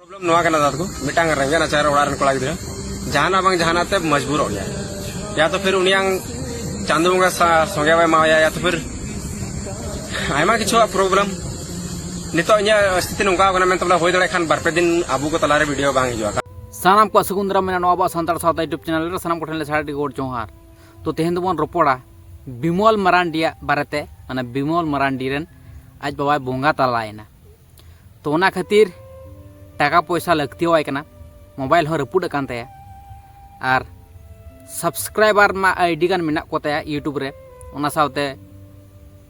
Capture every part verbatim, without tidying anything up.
Problem ᱱᱚᱣᱟ ᱠᱟᱱᱟ ᱫᱟᱫᱟ ᱛᱟᱠᱚ, ᱢᱤᱫᱴᱟᱝ ᱨᱮᱸᱜᱮᱡ ᱱᱟᱪᱟᱨ ᱚᱲᱟᱜ ᱨᱮᱱ ᱠᱚᱲᱟ ᱜᱤᱫᱽᱨᱟᱹ ᱡᱟᱦᱟᱱᱟᱜ ᱵᱟᱝ ᱡᱟᱦᱟᱱᱟᱜ ᱛᱮ ᱢᱚᱡᱽᱵᱩᱨᱚᱜ ᱜᱮᱭᱟ, ᱭᱟ ᱛᱚ ᱯᱷᱤᱨ ᱩᱱᱤᱭᱟᱝ ᱪᱟᱸᱫᱳ ᱵᱚᱸᱜᱟ ᱥᱟ- ᱥᱚᱸᱜᱮ ᱵᱟᱭ ᱮᱢᱟᱣᱟᱭᱟ, ᱭᱟ ᱛᱚ ᱯᱷᱤᱨ ᱟᱭᱢᱟ ᱠᱤᱪᱷᱩᱣᱟᱜ ᱯᱨᱚᱵᱞᱮᱢ᱾ ᱱᱤᱛᱚᱜ ᱤᱧᱟᱹᱜ ᱥᱛᱷᱤᱛᱤ ᱱᱚᱝᱠᱟ ᱠᱟᱱᱟ, ᱢᱮᱱᱛᱮ ᱵᱚᱞᱮ ᱦᱩᱭ ᱫᱟᱲᱮᱭᱟᱜ ᱠᱷᱟᱱ ᱵᱟᱨ ᱯᱮ ᱫᱤᱱ ᱟᱵᱚ ᱠᱚ ᱛᱟᱞᱟᱨᱮ ᱵᱷᱤᱰᱤᱭᱳ ᱵᱟᱝ ᱦᱤᱡᱩᱜᱼᱟ᱾ ᱥᱟᱱᱟᱢ ᱠᱚᱣᱟᱜ ᱥᱟᱹᱜᱩᱱ ᱫᱟᱨᱟᱢ ᱢᱮᱱᱟᱜᱼᱟ ᱱᱚᱣᱟ ᱟᱵᱚᱣᱟᱜ ᱥᱟᱱᱛᱟᱲ ᱥᱟᱶᱛᱟ YouTube ᱪᱮᱱᱮᱞ ᱨᱮ᱾ ᱥᱟᱱᱟᱢ ᱠᱚᱴᱷᱮᱱ ᱞᱮ ᱥᱟᱭ ᱟᱹᱰᱤ ᱜᱚᱰ ᱡᱚᱦᱟᱨ᱾ ᱛᱚ ᱛᱮᱦᱮᱧ ᱫᱚᱵᱚᱱ ᱨᱚᱯᱚᱲᱟ ᱵᱤᱢᱚᱞ ᱢᱟᱨᱟᱱᱰᱤᱭᱟᱜ ᱵᱟᱨᱮᱛᱮ, ᱢᱟᱱᱮ ᱵᱤᱢᱚᱞ ᱢᱟᱨᱟᱱᱰᱤ ᱨᱮᱱ ᱟᱡ ᱵᱟᱵᱟᱭ ᱵᱚᱸᱜᱟ ᱛᱟᱞᱟᱭᱮᱱᱟ᱾ ᱛᱚ ᱚᱱᱟ ᱠᱷᱟᱹᱛᱤᱨ ᱴᱟᱠᱟ ᱯᱚᱭᱥᱟ ᱞᱟᱹᱠᱛᱤᱭᱟᱭ ᱠᱟᱱᱟ, ᱢᱳᱵᱟᱭᱤᱞ ᱦᱚᱸ ᱨᱟᱹᱯᱩᱫ ᱟᱠᱟᱱ ᱛᱟᱭᱟ, ᱟᱨ ᱥᱟᱵᱥᱠᱨᱟᱭᱵᱟᱨ ᱢᱟ ᱟᱹᱰᱤ ᱜᱟᱱ ᱢᱮᱱᱟᱜ ᱠᱚᱛᱟᱭᱟ YouTube ᱨᱮ, ᱚᱱᱟ ᱥᱟᱶᱛᱮ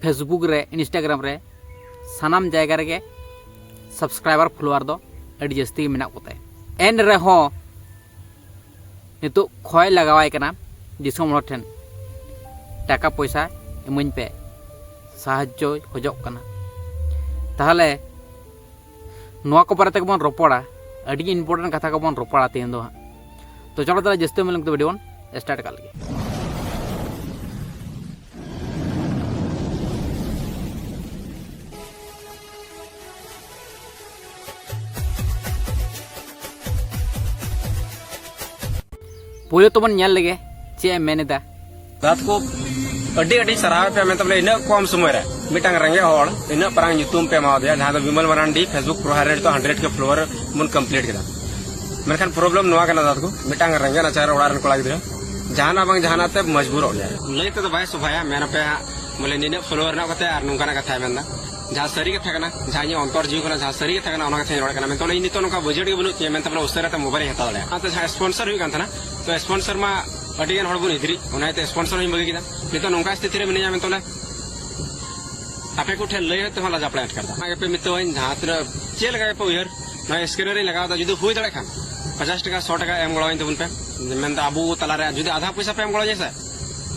Facebook ᱨᱮ, Instagram ᱨᱮ, ᱥᱟᱱᱟᱢ ᱡᱟᱭᱜᱟ ᱨᱮᱜᱮ ᱥᱟᱵᱥᱠᱨᱟᱭᱵᱟᱨ ᱯᱷᱚᱞᱳᱣᱟᱨ ᱫᱚ ᱟᱹᱰᱤ ᱡᱟᱹᱥᱛᱤ ᱜᱮ ᱢᱮᱱᱟᱜ ᱠᱚᱛᱟᱭᱟ᱾ ᱮᱱ ᱨᱮᱦᱚᱸ ᱱᱤᱛᱚᱜ ᱠᱷᱚᱭ ᱞᱟᱜᱟᱣᱟᱭ ᱠᱟᱱᱟ ᱫᱤᱥᱚᱢ ᱦᱚᱲ ᱴᱷᱮᱱ, ᱴᱟᱠᱟ ᱯᱚᱭᱥᱟ ᱮᱢᱟᱹᱧ ᱯᱮ, ᱥᱟᱦᱟᱡᱽᱡᱚᱭ ᱠᱷᱚᱡᱚᱜ ᱠᱟᱱᱟ᱾ ᱛᱟᱦᱚᱞᱮ ᱱᱚᱣᱟ ᱠᱚ ᱵᱟᱨᱮ ᱛᱮᱜᱮ ᱵᱚᱱ ᱨᱚᱯᱚᱲᱟ, ᱟᱹᱰᱤ important ᱠᱟᱛᱷᱟ ᱠᱚᱵᱚᱱ ᱨᱚᱯᱚᱲᱟ ᱛᱮᱦᱮᱧ ᱫᱚ ᱦᱟᱸᱜ᱾ ᱛᱚ ᱪᱚᱞᱚ ᱛᱟᱦᱚᱞᱮ ᱡᱟᱹᱥᱛᱤ ᱵᱟᱝ ᱢᱮᱱ ᱠᱟᱛᱮ ᱵᱷᱤᱰᱤᱭᱳ ᱵᱚᱱ ᱥᱴᱟᱨᱴ ᱠᱟᱜ ᱞᱮᱜᱮ᱾ ᱯᱳᱭᱞᱳ ᱛᱮᱵᱚᱱ ᱧᱮᱞ ᱞᱮᱜᱮ ᱪᱮᱫ ᱮ ᱢᱮᱱ ᱮᱫᱟ᱾ ᱫᱟᱫᱟ ᱛᱟᱠᱚ, ᱟᱹᱰᱤ ᱟᱹᱰᱤ ᱥᱟᱨᱦᱟᱣ ᱯᱮ, ᱢᱮᱱᱛᱮ ᱵᱚᱞᱮ ᱤᱱᱟᱹᱜ ᱠᱚᱢ ᱥᱚᱢᱚᱭ ᱨᱮ ᱢᱤᱫᱴᱟᱝ ᱨᱮᱸᱜᱮᱡ ᱦᱚᱲ ᱤᱱᱟᱹᱜ ᱢᱟᱨᱟᱝ ᱧᱩᱛᱩᱢ ᱯᱮ ᱮᱢᱟᱣᱟᱫᱮᱭᱟ, ᱡᱟᱦᱟᱸ ᱫᱚ ᱵᱤᱢᱚᱞ ᱢᱟᱨᱟᱱᱰᱤ, Facebook ᱯᱨᱚᱯᱷᱟᱭᱤᱞ ᱨᱮ ᱱᱤᱛᱚᱜ ᱦᱟᱱᱰᱨᱮᱰ ᱠᱮ ᱯᱷᱚᱞᱳᱣᱟᱨ ᱵᱚᱱ ᱠᱚᱢᱯᱞᱤᱴ ᱠᱮᱫᱟ᱾ ᱢᱮᱱᱠᱷᱟᱱ ᱯᱨᱚᱵᱞᱮᱢ ᱱᱚᱣᱟ ᱠᱟᱱᱟ ᱫᱟᱫᱟ ᱛᱟᱠᱚ, ᱢᱤᱫᱴᱟᱝ ᱨᱮᱸᱜᱮᱡ ᱱᱟᱪᱟᱨ ᱚᱲᱟᱜ ᱨᱮᱱ ᱠᱚᱲᱟ ᱜᱤᱫᱽᱨᱟᱹ ᱡᱟᱦᱟᱱᱟᱜ ᱵᱟᱝ ᱡᱟᱦᱟᱱᱟᱜ ᱛᱮ ᱢᱚᱡᱽᱵᱩᱨᱚᱜ ᱜᱮᱭᱟ᱾ ᱞᱟᱹᱭ ᱛᱮᱫᱚ ᱵᱟᱭ ᱥᱚᱵᱷᱟᱭᱟ, ᱢᱮᱱ ᱟᱯᱮ ᱦᱟᱸᱜ ᱵᱚᱞᱮ ᱱᱤᱱᱟᱹᱜ ᱯᱷᱚᱞᱳᱣᱟᱨ ᱢᱮᱱᱟᱜ ᱠᱚᱛᱮ ᱟᱨ ᱱᱚᱝᱠᱟᱱᱟᱜ ᱠᱟᱛᱷᱟᱭ ᱢᱮᱱᱫᱟ᱾ ᱡᱟᱦᱟᱸ ᱥᱟᱹᱨᱤ ᱠᱟᱛᱷᱟ ᱠᱟᱱᱟ, ᱡᱟᱦᱟᱸ ᱤᱧᱟᱹᱜ ᱚᱱᱛᱚᱨ ᱡᱤᱣᱤ ᱠᱷᱚᱱᱟᱜ ᱡᱟᱦᱟᱸ ᱥᱟᱹᱨᱤ ᱠᱟᱛᱷᱟ ᱠᱟᱱᱟ, ᱚᱱᱟ ᱠᱟᱛᱷᱟᱧ ᱨᱚᱲ ᱠᱟᱱᱟ᱾ ᱢᱮᱱᱛᱮ ᱵᱚᱞᱮ ᱤᱧ ᱱᱤᱛᱚᱜ ᱱᱚᱝᱠᱟ ᱵᱟᱡᱮᱴ ᱜᱮ ᱵᱟᱹᱱᱩᱜ ᱛᱤᱧᱟ, ᱢᱮᱱᱛᱮ ᱵᱚᱞᱮ ᱩᱥᱟᱹᱨᱟ ᱛᱮ ᱢᱳᱵᱟᱭᱤᱞ ᱤᱧ ᱦᱟᱛᱟᱣ ᱫᱟᱲᱮᱭᱟᱜᱼᱟ᱾ ᱚᱱᱟᱛᱮ ᱡᱟᱦᱟᱸ ᱥᱯᱚᱱᱥᱚᱨ ᱦᱩᱭᱩᱜ ᱠᱟᱱ ᱛᱟᱦᱮᱱᱟ, ᱛᱚ ᱥᱯᱚᱱᱥᱚᱨ ᱢᱟ ᱟᱹᱰᱤ ᱜᱟᱱ ᱦᱚᱲ ᱵᱚᱱ ᱦᱤᱫᱽᱨᱤᱜ, ᱚᱱᱟ ᱤᱭᱟᱹᱛᱮ ᱥᱯᱚᱱᱥᱚᱨ ᱦᱚᱸᱧ ᱵᱟᱹᱜᱤ ᱠᱮᱫᱟ᱾ ᱱᱤᱛᱚᱜ ᱱᱚᱝᱠᱟ ᱥᱛᱷᱤᱛᱤ ᱨᱮ ᱢᱤᱱᱟᱹᱧᱟ, ᱢᱮᱱᱛᱮ ᱵᱚᱞᱮ ᱟᱯᱮ ᱠᱚᱴᱷᱮᱱ ᱞᱟᱹᱭ ᱦᱚᱸ ᱛᱮᱦᱚᱸ ᱞᱟᱡᱟᱯᱟᱲᱟᱧ ᱟᱴᱠᱟᱨ ᱮᱫᱟ᱾ ᱚᱱᱟ ᱜᱮᱯᱮ ᱢᱮᱛᱟᱹᱣᱟᱹᱧ, ᱡᱟᱦᱟᱸ ᱛᱤᱱᱟᱹᱜ ᱪᱮᱫ ᱞᱮᱠᱟ ᱜᱮᱯᱮ ᱩᱭᱦᱟᱹᱨ, ᱱᱚᱣᱟ ᱥᱠᱨᱤᱱ ᱨᱤᱧ ᱞᱟᱜᱟᱣ ᱮᱫᱟ, ᱡᱩᱫᱤ ᱦᱩᱭ ᱫᱟᱲᱮᱭᱟᱜ ᱠᱷᱟᱱ ᱯᱚᱧᱪᱟᱥ ᱴᱟᱠᱟ, ᱥᱚ ᱴᱟᱠᱟ ᱮᱢ ᱜᱚᱲᱚᱣᱟᱹᱧ ᱛᱟᱵᱚᱱ ᱯᱮ᱾ ᱢᱮᱱᱫᱟ ᱟᱵᱚ ᱛᱟᱞᱟᱨᱮ ᱡᱩᱫᱤ ᱟᱫᱷᱟ ᱯᱚᱭᱥᱟ ᱯᱮ ᱮᱢ ᱜᱚᱲᱚᱣᱟᱹᱧᱟ ᱥᱮ,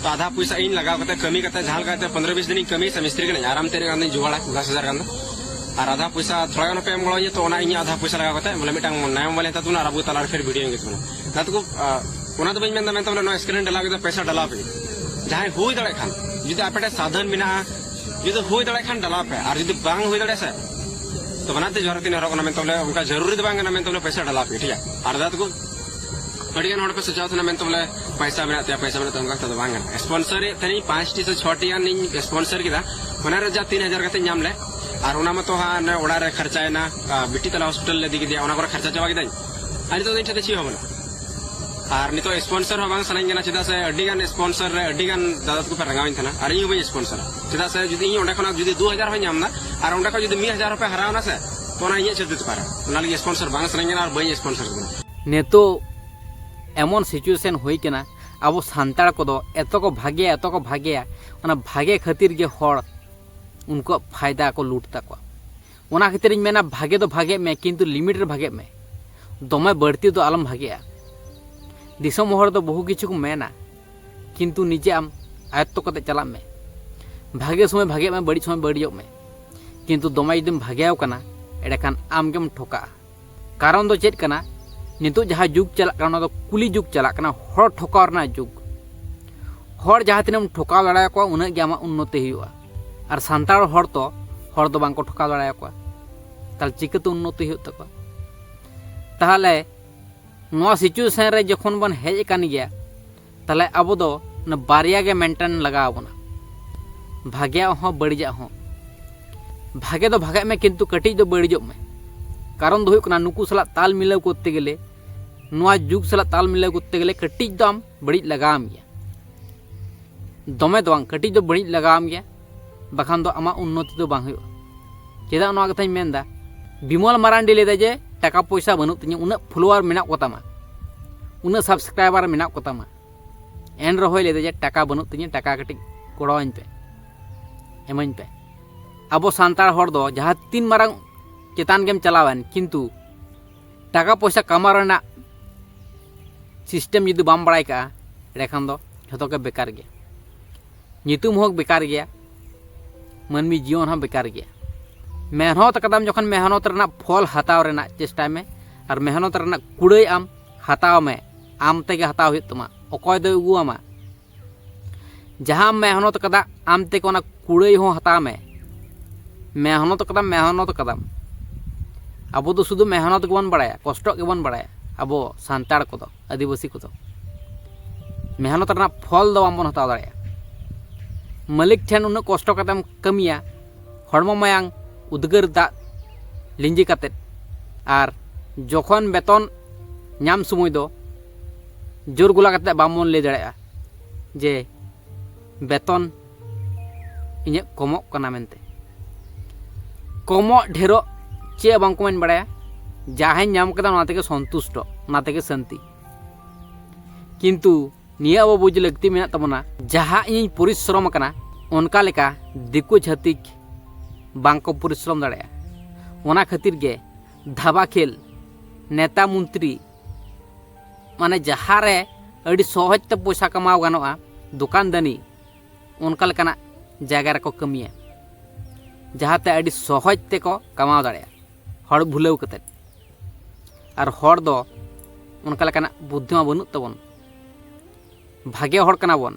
ᱛᱚ ᱟᱫᱷᱟ ᱯᱚᱭᱥᱟ ᱤᱧ ᱞᱟᱜᱟᱣ ᱠᱟᱛᱮ, ᱠᱟᱹᱢᱤ ᱠᱟᱛᱮ, ᱡᱟᱦᱟᱸ ᱞᱮᱠᱟ ᱠᱟᱛᱮ ᱯᱚᱱᱨᱚ ᱵᱤᱥ ᱫᱤᱱᱤᱧ ᱠᱟᱹᱢᱤᱭᱟ ᱥᱮ, ᱢᱤᱥᱛᱨᱤ ᱠᱟᱹᱱᱟᱹᱧ, ᱟᱨᱟᱢ ᱛᱮ ᱤᱱᱟᱹᱜ ᱜᱟᱱ ᱫᱚᱧ ᱡᱳᱜᱟᱲᱟ, ᱫᱚᱥ ᱦᱟᱡᱟᱨ ᱜᱟᱱ ᱫᱚ᱾ ᱟᱨ ᱟᱫᱷᱟ ᱯᱚᱭᱥᱟ ᱛᱷᱚᱲᱟ ᱜᱟᱱ ᱯᱮ ᱮᱢ ᱜᱚᱲᱚᱣᱟᱹᱧᱟ, ᱛᱚ ᱚᱱᱟ ᱤᱧᱟᱹᱜ ᱟᱫᱷᱟ ᱯᱚᱭᱥᱟ ᱞᱟᱜᱟᱣ ᱠᱟᱛᱮ ᱵᱚᱞᱮ ᱢᱤᱫᱴᱟᱝ ᱱᱟᱭᱟ ᱢᱳᱵᱟᱭᱤᱞ ᱦᱟᱛᱟᱣ ᱛᱟᱵᱚᱱᱟ ᱟᱨ ᱟᱵᱚ ᱛᱟᱞᱟᱨᱮ ᱯᱷᱤᱨ ᱵᱷᱤᱰᱤᱭᱳᱧ ᱜᱮ ᱛᱟᱵᱚᱱᱟ᱾ ᱚᱱᱟ ᱛᱮᱠᱚ, ᱟ, ᱚᱱᱟ ᱫᱚ ᱵᱟᱹᱧ ᱢᱮᱱᱫᱟ ᱢᱮᱱᱛᱮ ᱵᱚᱞᱮ ᱱᱚᱣᱟ ᱥᱠᱨᱤᱱ ᱰᱟᱞᱟᱣ ᱠᱮᱫᱟ, ᱯᱚᱭᱥᱟ ᱰᱟᱞᱟᱣ ᱯᱮ᱾ ᱡᱟᱦᱟᱸᱭ ᱦᱩᱭ ᱫᱟᱲᱮᱭᱟᱜ ᱠᱷᱟᱱ, ᱡᱩᱫᱤ ᱟᱯᱮ ᱴᱷᱮᱱ ᱥᱟᱫᱷᱚᱱ ᱢᱮᱱᱟᱜᱼᱟ, ᱡᱩᱫᱤ ᱦᱩᱭ ᱫᱟᱲᱮᱭᱟᱜ ᱠᱷᱟᱱ ᱰᱟᱞᱟᱣ ᱯᱮ, ᱟᱨ ᱡᱩᱫᱤ ᱵᱟᱝ ᱦᱩᱭ ᱫᱟᱲᱮᱭᱟᱜᱼᱟ ᱥᱮ, ᱛᱚ ᱵᱟᱱᱟᱨ ᱛᱮ ᱡᱚᱦᱟᱨ ᱛᱤᱧ ᱦᱚᱨᱚᱜ ᱠᱟᱱᱟ ᱢᱮᱱᱛᱮ ᱵᱚᱞᱮ ᱚᱱᱠᱟ ᱡᱟᱹᱨᱩᱨᱤ ᱫᱚ ᱵᱟᱝ ᱠᱟᱱᱟ ᱢᱮᱱᱛᱮ ᱵᱚᱞᱮ ᱯᱚᱭᱥᱟ ᱰᱟᱞᱟᱣ ᱯᱮ, ᱴᱷᱤᱠ ᱜᱮᱭᱟ? ᱟᱨ ᱫᱟᱫᱟ ᱛᱟᱠᱚ ᱟᱹᱰᱤ ᱜᱟᱱ ᱦᱚᱲ ᱯᱮ ᱥᱚᱪᱟᱣ ᱛᱟᱦᱮᱱᱟ ᱢᱮᱱᱛᱮ ᱵᱚᱞᱮ ᱯᱚᱭᱥᱟ ᱢᱮᱱᱟᱜ ᱛᱟᱭᱟ, ᱯᱚᱭᱥᱟ ᱢᱮᱱᱟᱜ ᱛᱟᱭᱟ, ᱚᱱᱠᱟ ᱠᱟᱛᱷᱟ ᱫᱚ ᱵᱟᱝ ᱠᱟᱱᱟ᱾ ᱥᱯᱚᱱᱥᱚᱨ ᱮᱫ ᱛᱟᱦᱮᱱᱤᱧ ᱯᱟᱸᱪᱴᱤ ᱥᱮ ᱪᱷᱚᱴᱤ ᱜᱟᱱ ᱤᱧ ᱥᱯᱚᱱᱥᱚᱨ ᱠᱮᱫᱟ, ᱚᱱᱟ ᱨᱮ ᱡᱟ ᱛᱤᱱ ᱦᱟᱡᱟᱨ ᱠᱟᱛᱮ ᱧᱟᱢ ᱞᱮ, ᱟᱨ ᱚᱱᱟ ᱢᱚᱛᱚ ᱦᱟᱸᱜ ᱚᱱᱮ ᱚᱲᱟᱜ ᱨᱮ ᱠᱷᱚᱨᱪᱟᱭᱮᱱᱟ, ᱟᱨ ᱵᱤᱴᱤ ᱛᱟᱞᱟ ᱦᱚᱥᱯᱤᱴᱟᱞ ᱞᱮ ᱤᱫᱤ ᱠᱮᱫᱮᱭᱟ, ᱚᱱᱟ ᱠᱚᱨᱮ ᱠᱷᱚᱨᱪᱟ ᱪᱟᱵᱟ ᱠᱮᱫᱟᱹᱧ᱾ ᱟᱨ ᱱᱤᱛᱚᱜ ᱫᱚ ᱤᱧ ᱴᱷᱮᱱ ᱫᱚ ᱪᱮᱫ ᱦᱚᱸ ᱵᱟᱹᱱᱩᱜᱼᱟ᱾ ᱟᱨ ᱱᱤᱛᱚᱜ ᱥᱯᱚᱱᱥᱚᱨ ᱦᱚᱸ ᱵᱟᱝ ᱥᱟᱱᱟᱧ ᱠᱟᱱᱟ, ᱪᱮᱫᱟᱜ ᱥᱮ ᱟᱹᱰᱤ ᱜᱟᱱ ᱥᱯᱚᱱᱥᱚᱨ ᱨᱮ ᱟᱹᱰᱤ ᱜᱟᱱ ᱫᱟᱫᱟ ᱛᱟᱠᱚ ᱯᱮ ᱨᱟᱸᱜᱟᱣᱤᱧ ᱛᱟᱦᱮᱱᱟ, ᱟᱨ ᱤᱧ ᱦᱚᱸ ᱵᱟᱹᱧ ᱥᱯᱚᱱᱥᱚᱨᱟ᱾ ᱪᱮᱫᱟᱜ ᱥᱮ ᱡᱩᱫᱤ ᱤᱧ ᱚᱸᱰᱮ ᱠᱷᱚᱱᱟᱜ ᱡᱩᱫᱤ ᱫᱩ ᱦᱟᱡᱟᱨ ᱦᱚᱸᱧ ᱧᱟᱢ ᱮᱫᱟ, ᱟᱨ ᱚᱸᱰᱮ ᱠᱷᱚᱱ ᱡᱩᱫᱤ ᱢᱤᱫ ᱦᱟᱡᱟᱨ ᱦᱚᱸᱯᱮ ᱦᱟᱨᱟᱣᱱᱟ ᱥᱮ, ᱛᱚ ᱚᱱᱟ ᱤᱧᱟᱹᱜ ᱪᱮᱫ ᱛᱮ ᱯᱟᱨᱟ? ᱚᱱᱟ ᱞᱟᱹᱜᱤᱫ ᱥᱯᱚᱱᱥᱚᱨ ᱵᱟᱝ ᱥᱟᱱᱟᱧ ᱠᱟᱱᱟ ᱟᱨ ᱵᱟᱹᱧ ᱥᱯᱚᱱᱥᱚᱨ ᱠᱟᱱᱟ᱾ ᱱᱤᱛᱚᱜ ᱮᱢᱚᱱ situation ᱦᱩᱭ ᱠᱟᱱᱟ, ᱟᱵᱚ ᱥᱟᱱᱛᱟᱲ ᱠᱚᱫᱚ ᱮᱛᱚ ᱠᱚ ᱵᱷᱟᱜᱮᱭᱟ, ᱮᱛᱚ ᱠᱚ ᱵᱷᱟᱜᱮᱭᱟ, ᱚᱱᱟ ᱵᱷᱟᱜᱮ ᱠᱷᱟᱹᱛᱤᱨ ᱜᱮ ᱦᱚᱲ ᱩᱱᱠᱩᱣᱟᱜ ᱯᱷᱟᱭᱫᱟ ᱠᱚ ᱞᱩᱴ ᱛᱟᱠᱚᱣᱟ᱾ ᱚᱱᱟ ᱠᱷᱟᱹᱛᱤᱨᱤᱧ ᱢᱮᱱᱟ, ᱵᱷᱟᱜᱮ ᱫᱚ ᱵᱷᱟᱜᱮᱜ ᱢᱮ, ᱠᱤᱱᱛᱩ limit ᱨᱮ ᱵᱷᱟᱜᱮᱜ ᱢᱮ᱾ ᱫᱚᱢᱮ ᱵᱟᱹᱲᱛᱤ ᱫᱚ ᱟᱞᱚᱢ ᱵᱷᱟᱜᱮᱜᱼᱟ᱾ ᱫᱤᱥᱚᱢ ᱦᱚᱲ ᱫᱚ ᱵᱚᱦᱩ ᱠᱤᱪᱷᱩ ᱠᱚ ᱢᱮᱱᱟ, ᱠᱤᱱᱛᱩ ᱱᱤᱡᱮ ᱟᱢ ᱟᱭᱚᱛᱛᱚ ᱠᱟᱛᱮ ᱪᱟᱞᱟᱜ ᱢᱮ᱾ ᱵᱷᱟᱜᱮ ᱥᱚᱢᱚᱭ ᱵᱷᱟᱜᱮᱜ ᱢᱮ, ᱵᱟᱹᱲᱤᱡ ᱥᱚᱢᱚᱭ ᱵᱟᱹᱲᱤᱡᱚᱜ ᱢᱮ, ᱠᱤᱱᱛᱩ ᱫᱚᱢᱮ ᱡᱩᱫᱤᱢ ᱵᱷᱟᱜᱮᱣ ᱠᱟᱱᱟ, ᱮᱸᱰᱮᱠᱷᱟᱱ ᱟᱢ ᱜᱮᱢ ᱴᱷᱚᱠᱟᱜᱼᱟ᱾ ᱠᱟᱨᱚᱱ ᱫᱚ ᱪᱮᱫ ᱠᱟᱱᱟ? ᱱᱤᱛᱚᱜ ᱡᱟᱦᱟᱸ ᱡᱩᱜᱽ ᱪᱟᱞᱟᱜ ᱠᱟᱱᱟ, ᱚᱱᱟ ᱫᱚ ᱠᱩᱞᱤ ᱡᱩᱜᱽ ᱪᱟᱞᱟᱜ ᱠᱟᱱᱟ, ᱦᱚᱲ ᱴᱷᱚᱠᱟᱣ ᱨᱮᱱᱟᱜ ᱡᱩᱜᱽ᱾ ᱦᱚᱲ ᱡᱟᱦᱟᱸ ᱛᱤᱱᱟᱹᱜ ᱮᱢ ᱴᱷᱚᱠᱟᱣ ᱫᱟᱲᱮᱭᱟᱠᱚᱣᱟ, ᱩᱱᱟᱹᱜ ᱜᱮ ᱟᱢᱟᱜ ᱩᱱᱱᱚᱛᱤ ᱦᱩᱭᱩᱜᱼᱟ᱾ ᱟᱨ ᱥᱟᱱᱛᱟᱲ ᱦᱚᱲ ᱛᱚ ᱦᱚᱲ ᱫᱚ ᱵᱟᱝᱠᱚ ᱴᱷᱚᱠᱟᱣ ᱫᱟᱲᱮᱭᱟᱠᱚᱣᱟ, ᱛᱟᱦᱚᱞᱮ ᱪᱤᱠᱟᱹᱛᱮ ᱩᱱᱱᱚᱛᱤ ᱦᱩᱭᱩᱜ ᱛᱟᱠᱚᱣᱟ? ᱛᱟᱦᱚᱞᱮ ᱱᱚᱣᱟ situation ᱨᱮ ᱡᱚᱠᱷᱚᱱ ᱵᱚᱱ ᱦᱮᱡ ᱟᱠᱟᱱ ᱜᱮᱭᱟ, ᱛᱟᱦᱚᱞᱮ ᱟᱵᱚ ᱫᱚ ᱚᱱᱟ ᱵᱟᱨᱭᱟ ᱜᱮ maintain ᱞᱟᱜᱟᱣ ᱟᱵᱚᱱᱟ, ᱵᱷᱟᱜᱮᱭᱟᱜ ᱦᱚᱸ ᱵᱟᱹᱲᱤᱡᱟᱜ ᱦᱚᱸ᱾ ᱵᱷᱟᱜᱮ ᱫᱚ ᱵᱷᱟᱜᱮᱜ ᱢᱮ, ᱠᱤᱱᱛᱩ ᱠᱟᱹᱴᱤᱡ ᱫᱚ ᱵᱟᱹᱲᱤᱡᱚᱜ ᱢᱮ᱾ ᱠᱟᱨᱚᱱ ᱫᱚ ᱦᱩᱭᱩᱜ ᱠᱟᱱᱟ, ᱱᱩᱠᱩ ᱥᱟᱞᱟᱜ ᱛᱟᱞ ᱢᱤᱞᱟᱹᱣ ᱠᱚᱨᱛᱮ ᱜᱮᱞᱮ, ᱱᱚᱣᱟ ᱡᱩᱜᱽ ᱥᱟᱞᱟᱜ ᱛᱟᱞ ᱢᱤᱞᱟᱹᱣ ᱠᱚᱨᱛᱮ ᱜᱮᱞᱮ ᱠᱟᱹᱴᱤᱡ ᱫᱚ ᱟᱢ ᱵᱟᱹᱲᱤᱡ ᱞᱟᱜᱟᱣᱟᱢ ᱜᱮᱭᱟ᱾ ᱫᱚᱢᱮ ᱫᱚ ᱵᱟᱝ, ᱠᱟᱹᱴᱤᱡ ᱫᱚ ᱵᱟᱹᱲᱤᱡ ᱞᱟᱜᱟᱣᱟᱢ ᱜᱮᱭᱟ, ᱵᱟᱠᱷᱟᱱ ᱫᱚ ᱟᱢᱟᱜ ᱩᱱᱱᱚᱛᱤ ᱫᱚ ᱵᱟᱝ ᱦᱩᱭᱩᱜᱼᱟ᱾ ᱪᱮᱫᱟᱜ ᱱᱚᱣᱟ ᱠᱟᱛᱷᱟᱧ ᱢᱮᱱᱫᱟ? ᱵᱤᱢᱚᱞ ᱢᱟᱨᱟᱱᱰᱤ ᱞᱟᱹᱭᱫᱟ ᱡᱮ, "ᱴᱟᱠᱟ ᱯᱚᱭᱥᱟ ᱵᱟᱹᱱᱩᱜ ᱛᱤᱧᱟᱹ, ᱩᱱᱟᱹᱜ follower ᱢᱮᱱᱟᱜ ᱠᱚᱛᱟᱢᱟ, ᱩᱱᱟᱹᱜ subscriber ᱢᱮᱱᱟᱜ ᱠᱚᱛᱟᱢᱟ, ᱮᱱ ᱨᱮᱦᱚᱸᱭ ᱞᱟᱹᱭᱫᱟ ᱡᱮ, 'ᱴᱟᱠᱟ ᱵᱟᱹᱱᱩᱜ ᱛᱤᱧᱟᱹ, ᱴᱟᱠᱟ ᱠᱟᱹᱴᱤᱡ ᱜᱚᱲᱚᱣᱟᱹᱧ ᱯᱮ, ᱤᱢᱟᱹᱧ ᱯᱮ.'" ᱟᱵᱚ ᱥᱟᱱᱛᱟᱲ ᱦᱚᱲ ᱫᱚ ᱡᱟᱦᱟᱸ ᱛᱤᱱ ᱢᱟᱨᱟᱝ ᱪᱮᱛᱟᱱ ᱜᱮᱢ ᱪᱟᱞᱟᱣᱮᱱ, ᱠᱤᱱᱛᱩ ᱴᱟᱠᱟ ᱯᱚᱭᱥᱟ ᱠᱟᱢᱟᱣ ᱨᱮᱱᱟᱜ system ᱡᱩᱫᱤ ᱵᱟᱢ ᱵᱟᱲᱟᱭ ᱠᱟᱜᱼᱟ, ᱮᱸᱰᱮᱠᱷᱟᱱ ᱫᱚ ᱡᱷᱚᱛᱚ ᱜᱮ ᱵᱮᱠᱟᱨ ᱜᱮᱭᱟ᱾ ᱧᱩᱛᱩᱢ ᱦᱚᱸ ᱵᱮᱠᱟᱨ ᱜᱮᱭᱟ, ᱢᱟᱹᱱᱢᱤ ᱡᱤᱭᱚᱱ ᱦᱚᱸ ᱵᱮᱠᱟᱨ ᱜᱮᱭᱟ᱾ ᱢᱮᱦᱱᱚᱛ ᱠᱟᱫᱟᱢ ᱡᱚᱠᱷᱚᱱ, ᱢᱮᱦᱱᱚᱛ ᱨᱮᱱᱟᱜ ᱯᱷᱚᱞ ᱦᱟᱛᱟᱣ ᱨᱮᱱᱟᱜ ᱪᱮᱥᱴᱟᱭ ᱢᱮ, ᱟᱨ ᱢᱮᱦᱱᱚᱛ ᱨᱮᱱᱟᱜ ᱠᱩᱲᱟᱹᱭ ᱟᱢ ᱦᱟᱛᱟᱣ ᱢᱮ, ᱟᱢ ᱛᱮᱜᱮ ᱦᱟᱛᱟᱣ ᱦᱩᱭᱩᱜ ᱛᱟᱢᱟ, ᱚᱠᱚᱭ ᱫᱚᱭ ᱟᱹᱜᱩᱣᱟᱢᱟ? ᱡᱟᱦᱟᱸᱢ ᱢᱮᱦᱱᱚᱛ ᱠᱟᱫᱟ, ᱟᱢ ᱛᱮᱜᱮ ᱚᱱᱟ ᱠᱩᱲᱟᱹᱭ ᱦᱚᱸ ᱦᱟᱛᱟᱣ ᱢᱮ᱾ ᱢᱮᱦᱱᱚᱛ ᱠᱟᱫᱟᱢ, ᱢᱮᱦᱱᱚᱛ ᱠᱟᱫᱟᱢ, ᱟᱵᱚ ᱫᱚ ᱥᱩᱫᱷᱩ ᱢᱮᱦᱱᱚᱛ ᱜᱮᱵᱚᱱ ᱵᱟᱲᱟᱭᱟ, ᱠᱚᱥᱴᱚᱜ ᱜᱮᱵᱚᱱ ᱵᱟᱲᱟᱭᱟ᱾ ᱟᱵᱚ ᱥᱟᱱᱛᱟᱲ ᱠᱚᱫᱚ, ᱟᱹᱫᱤᱵᱟᱹᱥᱤ ᱠᱚᱫᱚ ᱢᱮᱦᱱᱚᱛ ᱨᱮᱱᱟᱜ ᱯᱷᱚᱞ ᱫᱚ ᱵᱟᱝᱵᱚᱱ ᱦᱟᱛᱟᱣ ᱫᱟᱲᱮᱭᱟᱜᱼᱟ᱾ ᱢᱟᱹᱞᱤᱠ ᱴᱷᱮᱱ ᱩᱱᱟᱹᱜ ᱠᱚᱥᱴᱚ ᱠᱟᱛᱮᱢ ᱠᱟᱹᱢᱤᱭᱟ, ᱦᱚᱲᱢᱚ ᱢᱟᱭᱟᱝ ᱩᱫᱽᱜᱟᱹᱨ ᱫᱟᱜ ᱞᱤᱸᱡᱤ ᱠᱟᱛᱮᱫ, ᱟᱨ ᱡᱚᱠᱷᱚᱱ ᱵᱮᱛᱚᱱ ᱧᱟᱢ ᱥᱚᱢᱚᱭ ᱫᱚ ᱡᱳᱨ ᱜᱚᱞᱟ ᱠᱟᱛᱮᱫ ᱵᱟᱝᱵᱚᱱ ᱞᱟᱹᱭ ᱫᱟᱲᱮᱭᱟᱜᱼᱟ ᱡᱮ ᱵᱮᱛᱚᱱ ᱤᱧᱟᱹᱜ ᱠᱚᱢᱚᱜ ᱠᱟᱱᱟ ᱢᱮᱱᱛᱮ᱾ ᱠᱚᱢᱚᱜ ᱰᱷᱮᱨᱚᱜ ᱪᱮᱫ ᱦᱚᱸ ᱵᱟᱝᱠᱚ ᱢᱮᱱ ᱵᱟᱲᱟᱭᱟ, ᱡᱟᱦᱟᱸᱧ ᱧᱟᱢ ᱠᱮᱫᱟ ᱚᱱᱟ ᱛᱮᱜᱮ ᱥᱚᱱᱛᱩᱥᱴᱚ, ᱚᱱᱟ ᱛᱮᱜᱮ ᱥᱟᱹᱱᱛᱤ᱾ ᱠᱤᱱᱛᱩ ᱱᱤᱭᱟᱹ ᱟᱵᱚ ᱵᱩᱡᱽ ᱞᱟᱹᱠᱛᱤ ᱢᱮᱱᱟᱜ ᱛᱟᱵᱚᱱᱟ, ᱡᱟᱦᱟᱸ ᱤᱧᱤᱧ ᱯᱚᱨᱤᱥᱨᱚᱢ ᱟᱠᱟᱱᱟ ᱚᱱᱠᱟ ᱞᱮᱠᱟ ᱫᱤᱠᱩ ᱪᱷᱟᱹᱛᱤᱠ ᱵᱟᱝᱠᱚ ᱯᱚᱨᱤᱥᱨᱚᱢ ᱫᱟᱲᱮᱭᱟᱜᱼᱟ᱾ ᱚᱱᱟ ᱠᱷᱟᱹᱛᱤᱨ ᱜᱮ ᱫᱷᱟᱵᱟ ᱠᱷᱮᱞ, ᱱᱮᱛᱟ ᱢᱚᱱᱛᱨᱤ, ᱢᱟᱱᱮ ᱡᱟᱦᱟᱸ ᱨᱮ ᱟᱹᱰᱤ ᱥᱚᱦᱚᱡ ᱛᱮ ᱯᱚᱭᱥᱟ ᱠᱟᱢᱟᱣ ᱜᱟᱱᱚᱜᱼᱟ, ᱫᱚᱠᱟᱱ ᱫᱟᱹᱱᱤ, ᱚᱱᱠᱟ ᱞᱮᱠᱟᱱᱟᱜ ᱡᱟᱭᱜᱟ ᱨᱮᱠᱚ ᱠᱟᱹᱢᱤᱭᱟ, ᱡᱟᱦᱟᱸᱛᱮ ᱟᱹᱰᱤ ᱥᱚᱦᱚᱡ ᱛᱮᱠᱚ ᱠᱟᱢᱟᱣ ᱫᱟᱲᱮᱭᱟᱜᱼᱟ ᱦᱚᱲ ᱵᱷᱩᱞᱟᱹᱣ ᱠᱟᱛᱮᱫ᱾ ᱟᱨ ᱦᱚᱲ ᱫᱚ ᱚᱱᱠᱟ ᱞᱮᱠᱟᱱᱟᱜ ᱵᱩᱫᱽᱫᱷᱤ ᱢᱟ ᱵᱟᱹᱱᱩᱜ ᱛᱟᱵᱚᱱ, ᱵᱷᱟᱜᱮ ᱦᱚᱲ ᱠᱟᱱᱟ ᱵᱚᱱ,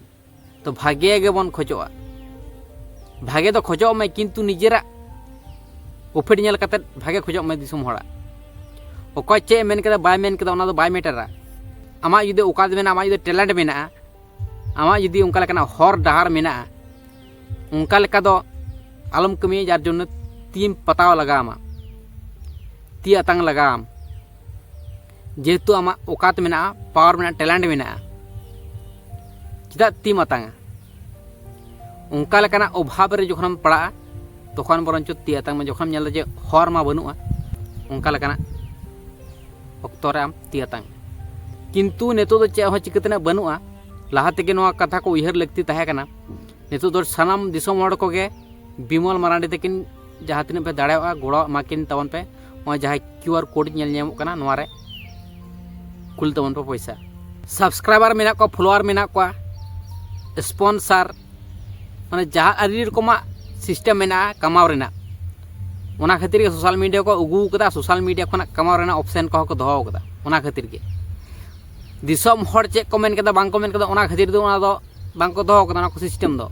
ᱛᱚ ᱵᱷᱟᱜᱮ ᱜᱮᱵᱚᱱ ᱠᱷᱚᱡᱚᱜᱼᱟ᱾ ᱵᱷᱟᱜᱮ ᱫᱚ ᱠᱷᱚᱡᱚᱜ ᱢᱮ, ᱠᱤᱱᱛᱩ ᱱᱤᱡᱮᱨᱟᱜ ᱯᱨᱚᱯᱷᱤᱴ ᱧᱮᱞ ᱠᱟᱛᱮᱫ ᱵᱷᱟᱜᱮ ᱠᱷᱚᱡᱚᱜ ᱢᱮ ᱫᱤᱥᱚᱢ ᱦᱚᱲᱟᱜ᱾ ᱚᱠᱚᱭ ᱪᱮᱫ ᱮ ᱢᱮᱱ ᱠᱮᱫᱟ ᱵᱟᱭ ᱢᱮᱱ ᱠᱮᱫᱟ, ᱚᱱᱟ ᱫᱚ ᱵᱟᱭ ᱢᱮᱴᱟᱨᱟ᱾ ᱟᱢᱟᱜ ᱡᱩᱫᱤ ᱚᱠᱟᱛ ᱢᱮᱱᱟᱜᱼᱟ, ᱟᱢᱟᱜ ᱡᱩᱫᱤ ᱴᱮᱞᱮᱱᱴ ᱢᱮᱱᱟᱜᱼᱟ, ᱟᱢᱟᱜ ᱡᱩᱫᱤ ᱚᱱᱠᱟ ᱞᱮᱠᱟᱱᱟᱜ ᱦᱚᱨ ᱰᱟᱦᱟᱨ ᱢᱮᱱᱟᱜᱼᱟ, ᱚᱱᱠᱟ ᱞᱮᱠᱟ ᱫᱚ ᱟᱞᱚᱢ ᱠᱟᱹᱢᱤᱭᱟ, ᱡᱟᱨ ᱡᱚᱱᱱᱚ ᱛᱤᱢ ᱯᱟᱛᱟᱣ ᱞᱟᱜᱟᱣ ᱟᱢᱟ, ᱛᱤ ᱟᱛᱟᱝ ᱞᱟᱜᱟᱣ ᱟᱢ᱾ ᱡᱮᱦᱮᱛᱩ ᱟᱢᱟᱜ ᱚᱠᱟᱛ ᱢᱮᱱᱟᱜᱼᱟ, ᱯᱟᱣᱟᱨ ᱢᱮᱱᱟᱜᱼᱟ, ᱴᱮᱞᱮᱱᱴ ᱢᱮᱱᱟᱜᱼᱟ, ᱪᱮᱫᱟᱜ ᱛᱤᱢ ᱟᱛᱟᱝᱟ? ᱚᱱᱠᱟ ᱞᱮᱠᱟᱱᱟᱜ ᱚᱵᱷᱟᱵᱽ ᱨᱮ ᱡᱚᱠᱷᱚᱱᱮᱢ ᱯᱟᱲᱟᱜᱼᱟ, ᱛᱚᱠᱷᱚᱱ ᱵᱚᱨᱚᱱᱪᱚ ᱛᱤ ᱟᱛᱟᱝ ᱢᱮ᱾ ᱡᱚᱠᱷᱚᱱᱮᱢ ᱧᱮᱞ ᱮᱫᱟ ᱡᱮ ᱦᱚᱨ ᱢᱟ ᱵᱟᱹᱱᱩᱜᱼᱟ, ᱚᱱᱠᱟ ᱞᱮᱠᱟᱱᱟᱜ ᱚᱠᱛᱚ ᱨᱮ ᱟᱢ ᱛᱤ ᱟᱛᱟᱝ ᱢᱮ᱾ ᱠᱤᱱᱛᱩ ᱱᱤᱛᱚᱜ ᱫᱚ ᱪᱮᱫ ᱦᱚᱸ ᱪᱤᱠᱟᱹ ᱛᱮᱱᱟᱜ ᱵᱟᱹᱱᱩᱜᱼᱟ᱾ ᱞᱟᱦᱟ ᱛᱮᱜᱮ ᱱᱚᱣᱟ ᱠᱟᱛᱷᱟ ᱠᱚ ᱩᱭᱦᱟᱹᱨ ᱞᱟᱹᱠᱛᱤ ᱛᱟᱦᱮᱸ ᱠᱟᱱᱟ᱾ ᱱᱤᱛᱚᱜ ᱫᱚ ᱥᱟᱱᱟᱢ ᱫᱤᱥᱚᱢ ᱦᱚᱲ ᱠᱚᱜᱮ ᱵᱤᱢᱚᱞ ᱢᱟᱨᱟᱱᱰᱤ ᱛᱟᱹᱠᱤᱱ ᱡᱟᱦᱟᱸ ᱛᱤᱱᱟᱹᱜ ᱯᱮ ᱫᱟᱲᱮᱭᱟᱜᱼᱟ, ᱜᱚᱲᱚ ᱮᱢᱟ ᱠᱤᱱ ᱛᱟᱵᱚᱱ ᱯᱮ᱾ ᱱᱚᱜᱼᱚᱭ ᱡᱟᱦᱟᱸ ᱠᱤᱭᱩ ᱟᱨ ᱠᱳᱰ ᱧᱮᱞ ᱧᱟᱢᱚᱜ ᱠᱟᱱᱟ, ᱱᱚᱣᱟ ᱨᱮ ᱠᱩᱞ ᱛᱟᱵᱚᱱ ᱯᱮ ᱯᱚᱭᱥᱟ᱾ ᱥᱟᱵᱥᱠᱨᱟᱭᱵᱟᱨ ᱢᱮᱱᱟᱜ ᱠᱚᱣᱟ, ᱯᱷᱚᱞᱳᱣᱟᱨ ᱢᱮᱱᱟᱜ ᱠᱚᱣᱟ, ᱥᱯᱚᱱᱥᱟᱨ, ᱢᱟᱱᱮ ᱡᱟᱦᱟᱸ ᱟᱹᱰᱤ ᱨᱚᱠᱚᱢᱟᱜ ᱥᱤᱥᱴᱮᱢ ᱢᱮᱱᱟᱜᱼᱟ ᱠᱟᱢᱟᱣ ᱨᱮᱱᱟᱜ᱾ ᱚᱱᱟ ᱠᱷᱟᱹᱛᱤᱨ ᱜᱮ ᱥᱳᱥᱟᱞ ᱢᱤᱰᱤᱭᱟ ᱠᱚ ᱟᱹᱜᱩ ᱟᱠᱟᱫᱟ, ᱥᱳᱥᱟᱞ ᱢᱤᱰᱤᱭᱟ ᱠᱷᱚᱱᱟᱜ ᱠᱟᱢᱟᱣ ᱨᱮᱱᱟᱜ ᱚᱯᱥᱮᱱ ᱠᱚᱦᱚᱸ ᱠᱚ ᱫᱚᱦᱚ ᱟᱠᱟᱫᱟ᱾ ᱚᱱᱟ ᱠᱷᱟᱹᱛᱤᱨ ᱜᱮ ᱫᱤᱥᱚᱢ ᱦᱚᱲ ᱪᱮᱫ ᱠᱚ ᱢᱮᱱ ᱠᱮᱫᱟ, ᱵᱟᱝ ᱠᱚ ᱢᱮᱱ ᱠᱮᱫᱟ, ᱚᱱᱟ ᱠᱷᱟᱹᱛᱤᱨ ᱫᱚ ᱚᱱᱟ ᱫᱚ ᱵᱟᱝ ᱠᱚ ᱫᱚᱦᱚ ᱟᱠᱟᱫᱟ᱾ ᱚᱱᱟ ᱠᱚ ᱥᱤᱥᱴᱮᱢ ᱫᱚ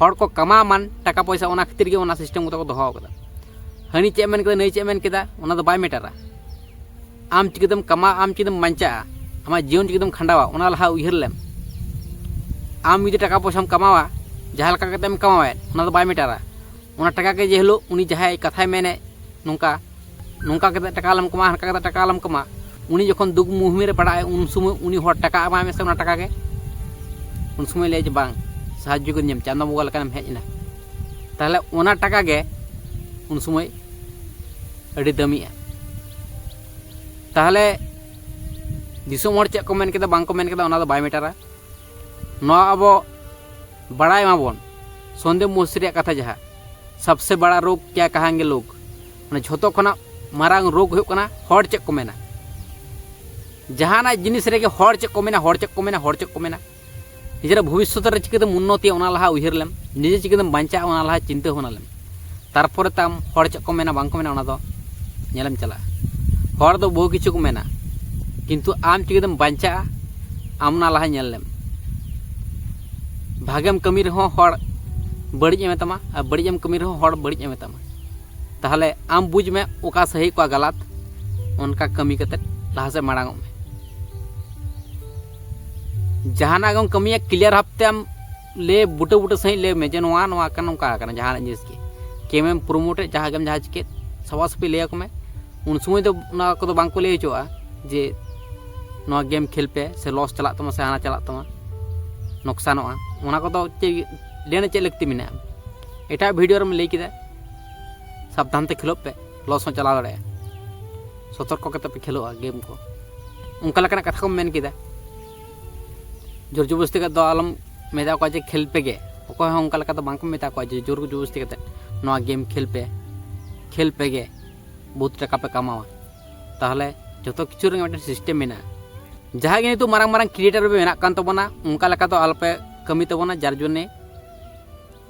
ᱦᱚᱲ ᱠᱚ ᱠᱟᱢᱟᱣ ᱢᱟᱱ ᱴᱟᱠᱟ ᱯᱚᱭᱥᱟ, ᱚᱱᱟ ᱠᱷᱟᱹᱛᱤᱨ ᱜᱮ ᱚᱱᱟ ᱥᱤᱥᱴᱮᱢ ᱠᱚᱫᱚ ᱠᱚ ᱫᱚᱦᱚ ᱟᱠᱟᱫᱟ᱾ ᱦᱟᱹᱱᱤ ᱪᱮᱫ ᱮ ᱢᱮᱱ ᱠᱮᱫᱟ, ᱱᱟᱹᱭ ᱪᱮᱫ ᱮ ᱢᱮᱱ ᱠᱮᱫᱟ, ᱚᱱᱟ ᱫᱚ ᱵᱟᱭ ᱢᱮᱴᱟᱨᱟ᱾ ᱟᱢ ᱪᱤᱠᱟᱹᱛᱮᱢ ᱠᱟᱢᱟᱣᱟ, ᱟᱢ ᱪᱤᱠᱟᱹᱛᱮᱢ ᱵᱟᱧᱪᱟᱜᱼᱟ, ᱟᱢᱟᱜ ᱡᱤᱭᱚᱱ ᱪᱤᱠᱟᱹᱛᱮᱢ ᱠᱷᱟᱸᱰᱟᱣᱟ, ᱚᱱᱟ ᱞᱟᱦᱟ ᱩᱭᱦᱟᱹᱨ ᱞᱮᱢ᱾ ᱟᱢ ᱡᱩᱫᱤ ᱴᱟᱠᱟ ᱯᱚᱭᱥᱟᱢ ᱠᱟᱢᱟᱣᱟ, ᱡᱟᱦᱟᱸ ᱞᱮᱠᱟ ᱠᱟᱛᱮᱢ ᱠᱟᱢᱟᱣᱮᱫ, ᱚᱱᱟ ᱫᱚ ᱵᱟᱭ ᱢᱮᱴᱟᱨᱟ᱾ ᱚᱱᱟ ᱴᱟᱠᱟ ᱜᱮ ᱡᱮ ᱦᱤᱞᱳᱜ ᱩᱱᱤ ᱡᱟᱦᱟᱸᱭ ᱠᱟᱛᱷᱟᱭ ᱢᱮᱱᱮᱫ, ᱱᱚᱝᱠᱟ ᱱᱚᱝᱠᱟ ᱠᱟᱛᱮ ᱴᱟᱠᱟ ᱟᱞᱚᱢ ᱠᱟᱢᱟᱣᱟ, ᱦᱟᱱᱠᱟ ᱠᱟᱛᱮ ᱴᱟᱠᱟ ᱟᱞᱚᱢ ᱠᱟᱢᱟᱣᱟ, ᱩᱱᱤ ᱡᱚᱠᱷᱚᱱ ᱫᱩᱠ ᱢᱩᱦᱤᱢ ᱨᱮ ᱯᱟᱲᱟᱜᱼᱟᱭ, ᱩᱱ ᱥᱚᱢᱚᱭ ᱩᱱᱤ ᱦᱚᱲ ᱴᱟᱠᱟ ᱮᱢᱟᱭ ᱢᱮᱥᱮ, ᱚᱱᱟ ᱴᱟᱠᱟ ᱜᱮ᱾ ᱩᱱ ᱥᱚᱢᱚᱭ ᱞᱟᱹᱭᱟ ᱡᱮ, "ᱵᱟᱝ, ᱥᱟᱦᱟᱡᱽᱡᱚ ᱠᱟᱹᱧᱟᱢ, ᱪᱟᱸᱫᱚ ᱵᱚᱸᱜᱟ ᱞᱮᱠᱟᱱᱮᱢ ᱦᱮᱡ ᱮᱱᱟ᱾" ᱛᱟᱦᱚᱞᱮ ᱚᱱᱟ ᱴᱟᱠᱟ ᱜᱮ ᱩᱱ ᱥᱚᱢᱚᱭ ᱟᱹᱰᱤ ᱫᱟᱹᱢᱤᱜᱼᱟ᱾ ᱛᱟᱦᱚᱞᱮ ᱫᱤᱥᱚᱢ ᱦᱚᱲ ᱪᱮᱫ ᱠᱚ ᱢᱮᱱ ᱠᱮᱫᱟ, ᱵᱟᱝ ᱠᱚ ᱢᱮᱱ ᱠᱮᱫᱟ, ᱚᱱᱟ ᱫᱚ ᱵᱟᱭ ᱢᱮᱴᱟᱨᱟ᱾ ᱱᱚᱣᱟ ᱟᱵᱚ ᱵᱟᱲᱟᱭ ᱢᱟᱵᱚᱱ, ᱥᱚᱱᱫᱮᱵ ᱢᱚᱦᱥᱤ ᱨᱮᱭᱟᱜ ᱠᱟᱛᱷᱟ ᱡᱟᱦᱟᱸ, "ᱥᱟᱵᱥᱮ ᱵᱟᱲᱟ ᱨᱳᱜᱽ ᱠᱭᱟ ᱠᱟᱦᱟᱝᱜᱮ ᱞᱳᱜᱽ", ᱢᱟᱱᱮ ᱡᱷᱚᱛᱚ ᱠᱷᱚᱱᱟᱜ ᱢᱟᱨᱟᱝ ᱨᱳᱜᱽ ᱦᱩᱭᱩᱜ ᱠᱟᱱᱟ ᱦᱚᱲ ᱪᱮᱫ ᱠᱚ ᱢᱮᱱᱟ᱾ ᱡᱟᱦᱟᱱᱟᱜ ᱡᱤᱱᱤᱥ ᱨᱮᱜᱮ ᱦᱚᱲ ᱪᱮᱫ ᱠᱚ ᱢᱮᱱᱟ, ᱦᱚᱲ ᱪᱮᱫ ᱠᱚ ᱢᱮᱱᱟ, ᱦᱚᱲ ᱪᱮᱫ ᱠᱚ ᱢᱮᱱᱟ᱾ ᱱᱤᱡᱮᱨᱟᱜ ᱵᱷᱚᱵᱤᱥᱥᱚᱛ ᱨᱮ ᱪᱤᱠᱟᱹᱛᱮᱢ ᱩᱱᱱᱚᱛᱤᱭᱟ, ᱚᱱᱟ ᱞᱟᱦᱟ ᱩᱭᱦᱟᱹᱨ ᱞᱮᱢ᱾ ᱱᱤᱡᱮ ᱪᱤᱠᱟᱹᱛᱮᱢ ᱵᱟᱧᱪᱟᱜᱼᱟ, ᱚᱱᱟ ᱞᱟᱦᱟ ᱪᱤᱱᱛᱟᱹ ᱵᱷᱟᱵᱽᱱᱟ ᱞᱮᱢ᱾ ᱛᱟᱨᱯᱚᱨᱮ ᱛᱟᱢ ᱦᱚᱲ ᱪᱮᱫ ᱠᱚ ᱢᱮᱱᱟ, ᱵᱟᱝ ᱠᱚ ᱢᱮᱱᱟ, ᱚᱱᱟ ᱫᱚ ᱧᱮᱞᱮᱢ ᱪᱟᱞᱟᱜᱼᱟ᱾ ᱦᱚᱲ ᱫᱚ ᱵᱚᱦᱩ ᱠᱤᱪᱷᱩ ᱠᱚ ᱢᱮᱱᱟ, ᱠᱤᱱᱛᱩ ᱟᱢ ᱪᱤᱠᱟᱹᱛᱮᱢ ᱵᱟᱧᱪᱟᱜᱼᱟ, ᱟᱢ ᱚᱱᱟ ᱞᱟᱦᱟ ᱧᱮᱞ ᱞᱮᱢ᱾ ᱵᱷᱟᱜᱮᱢ ᱠᱟᱹᱢᱤ ᱨᱮᱦᱚᱸ ᱦᱚᱲ ᱵᱟᱹᱲᱤᱡ ᱮ ᱢᱮᱛᱟᱢᱟ, ᱟᱨ ᱵᱟᱹᱲᱤᱡ ᱮᱢ ᱠᱟᱹᱢᱤ ᱨᱮᱦᱚᱸ ᱦᱚᱲ ᱵᱟᱹᱲᱤᱡ ᱮ ᱢᱮᱛᱟᱢᱟ᱾ ᱛᱟᱦᱚᱞᱮ ᱟᱢ ᱵᱩᱡᱽ ᱢᱮ ᱚᱠᱟ ᱥᱟᱹᱦᱤ, ᱚᱠᱟ ᱜᱟᱞᱟᱛ, ᱚᱱᱠᱟ ᱠᱟᱹᱢᱤ ᱠᱟᱛᱮ ᱞᱟᱦᱟ ᱥᱮᱫ ᱢᱟᱲᱟᱝ ᱚᱜ ᱢᱮ᱾ ᱡᱟᱦᱟᱱᱟᱜ ᱜᱮᱢ ᱠᱟᱹᱢᱤᱭᱟ, ᱠᱞᱤᱭᱟᱨ ᱵᱷᱟᱵᱽᱛᱮ ᱟᱢ ᱞᱟᱹᱭ, ᱵᱩᱴᱟᱹ ᱵᱩᱴᱟᱹ ᱥᱟᱺᱦᱤᱡ ᱞᱟᱹᱭ ᱢᱮ ᱡᱮ ᱱᱚᱣᱟ, ᱱᱚᱣᱟ ᱠᱟᱱᱟ, ᱱᱚᱝᱠᱟ ᱠᱟᱱᱟ᱾ ᱡᱟᱦᱟᱱᱟᱜ ᱡᱤᱱᱤᱥ ᱜᱮ, ᱜᱮᱢᱮᱢ ᱯᱨᱳᱢᱳᱴ ᱮᱫ, ᱡᱟᱦᱟᱸ ᱜᱮᱢ ᱡᱟᱦᱟᱸ ᱪᱤᱠᱟᱹᱭᱮᱫ, ᱥᱟᱯᱷᱟ ᱥᱟᱹᱯᱷᱤ ᱞᱟᱹᱭ ᱟᱠᱚ ᱢᱮ᱾ ᱩᱱ ᱥᱚᱢᱚᱭ ᱫᱚ ᱚᱱᱟ ᱠᱚᱫᱚ ᱵᱟᱝ ᱠᱚ ᱞᱟᱹᱭ ᱦᱚᱪᱚᱣᱟᱜᱼᱟ ᱡᱮ ᱱᱚᱣᱟ ᱜᱮᱢ ᱠᱷᱮᱞ ᱯᱮ, ᱥᱮ ᱞᱚᱥ ᱪᱟᱞᱟᱜ ᱛᱟᱢᱟ, ᱥᱮ ᱦᱟᱱᱟ ᱪᱟᱞᱟᱜ ᱛᱟᱢᱟ, ᱱᱚᱠᱥᱟᱱᱚᱜᱼᱟ, ᱚᱱᱟ ᱠᱚᱫᱚ ᱪᱮᱫ ᱞᱟᱹᱭ ᱨᱮᱱᱟᱜ ᱪᱮᱫ ᱞᱟᱹᱠᱛᱤ ᱢᱮᱱᱟᱜᱼᱟ? ᱮᱴᱟᱜ ᱵᱷᱤᱰᱤᱭᱳ ᱨᱮᱢ ᱞᱟᱹᱭ ᱠᱮᱫᱟ, ᱥᱟᱵᱫᱷᱟᱱ ᱛᱮ ᱠᱷᱮᱞᱳᱜ ᱯᱮ, ᱞᱚᱥ ᱦᱚᱸ ᱪᱟᱞᱟᱣ ᱫᱟᱲᱮᱭᱟᱜᱼᱟ, ᱥᱚᱛᱚᱨᱠᱚ ᱠᱟᱛᱮ ᱯᱮ ᱠᱷᱮᱞᱳᱜᱼᱟ ᱜᱮᱢ ᱠᱚ᱾ ᱚᱱᱠᱟ ᱞᱮᱠᱟᱱᱟᱜ ᱠᱟᱛᱷᱟ ᱠᱚᱢ ᱢᱮᱱ ᱠᱮᱫᱟ᱾ ᱡᱳᱨ ᱡᱚᱵᱚᱥᱛᱤ ᱠᱟᱛᱮ ᱫᱚ ᱟᱞᱚᱢ ᱢᱮᱛᱟ ᱠᱚᱣᱟ ᱡᱮ ᱠᱷᱮᱞ ᱯᱮᱜᱮ᱾ ᱚᱠᱚᱭ ᱦᱚᱸ ᱚᱱᱠᱟ ᱞᱮᱠᱟ ᱫᱚ ᱵᱟᱝ ᱠᱚ ᱢᱮᱛᱟ ᱠᱚᱣᱟ ᱡᱮ ᱡᱳᱨ ᱡᱚᱵᱚᱥᱛᱤ ᱠᱟᱛᱮ ᱱᱚᱣᱟ ᱜᱮᱢ ᱠᱷᱮᱞ ᱯᱮ, ᱠᱷᱮᱞ ᱯᱮᱜᱮ, ᱵᱚᱦᱩᱛ ᱴᱟᱠᱟ ᱯᱮ ᱠᱟᱢᱟᱣᱟ᱾ ᱛᱟᱦᱚᱞᱮ ᱡᱚᱛᱚ ᱠᱤᱪᱷᱩ ᱨᱮᱜᱮ ᱢᱤᱫᱴᱮᱱ ᱥᱤᱥᱴᱮᱢ ᱢᱮᱱᱟᱜᱼᱟ᱾ ᱡᱟᱦᱟᱸᱭ ᱜᱮ ᱱᱤᱛᱚᱜ ᱢᱟᱨᱟᱝ ᱢᱟᱨᱟᱝ ᱠᱨᱤᱭᱮᱴᱟᱨ ᱯᱮ ᱢᱮᱱᱟᱜ ᱠᱟᱱ ᱛᱟᱵᱚᱱᱟ, ᱚᱱᱠᱟ ᱞᱮᱠᱟ ᱫᱚ ᱟᱞᱚᱯᱮ ᱠᱟᱹᱢᱤ ᱛᱟᱵᱚᱱᱟ, ᱡᱟᱨ ᱡᱚᱱᱱᱮ